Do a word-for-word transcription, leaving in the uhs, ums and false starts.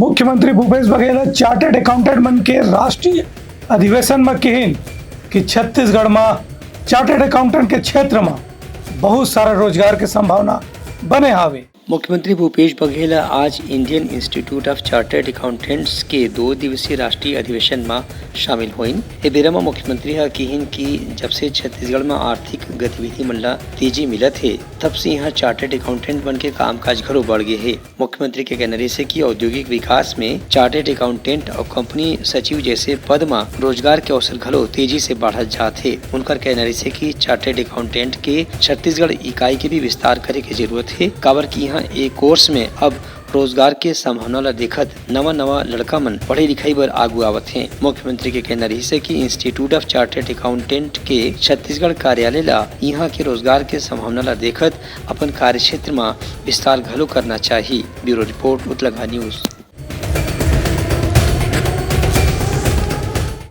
मुख्यमंत्री भूपेश बघेल ह chartered accountant मन के राष्ट्रीय अधिवेशन म किहिन कि छत्तीसगढ़ म चार्टर्ड अकाउंटेंट के क्षेत्र म बहुत सारा रोजगार के संभावना बने हावे। मुख्यमंत्री भूपेश बघेल ह आज Indian institute of chartered accountants के दो दिवसीय राष्ट्रीय अधिवेशन म शामिल होइन। ए बेरा म मुख्यमंत्री ह किहिन कि जब से छत्तीसगढ़ म आर्थिक गतिविधि मन ल तेजी मिलत हे, तब से इहां चार्टर्ड अकाउंटेंट मन के कामकाज घलो बढ़ गे हे। मुख्यमंत्री के कहना रहिस हे कि औद्योगिक विकास में चार्टर्ड अकाउंटेंट अउ कंपनी सचिव जैसे पद म रोजगार के अवसर घलो तेजी से बढ़त जात हे। उनकर कहना रहिस हे कि चार्टर्ड अकाउंटेंट के छत्तीसगढ़ इकाई के भी विस्तार करे के जरूरत हे, काबर कि इहां ए कोर्स में अब रोजगार के संभावना ल देखत नवा-नवा लड़का मन पढ़ई लिखई बर आगू आवत हें। मुख्यमंत्री के कहना रहिस हे कि इंस्टीट्यूट ऑफ चार्टर्ड अकाउंटेंट के छत्तीसगढ़ कार्यालय ल इहां के रोजगार के संभावना ल देखत अपन कार्यक्षेत्र म विस्तार घलो करना चाही। ब्यूरो रिपोर्ट, उतलंघा न्यूज।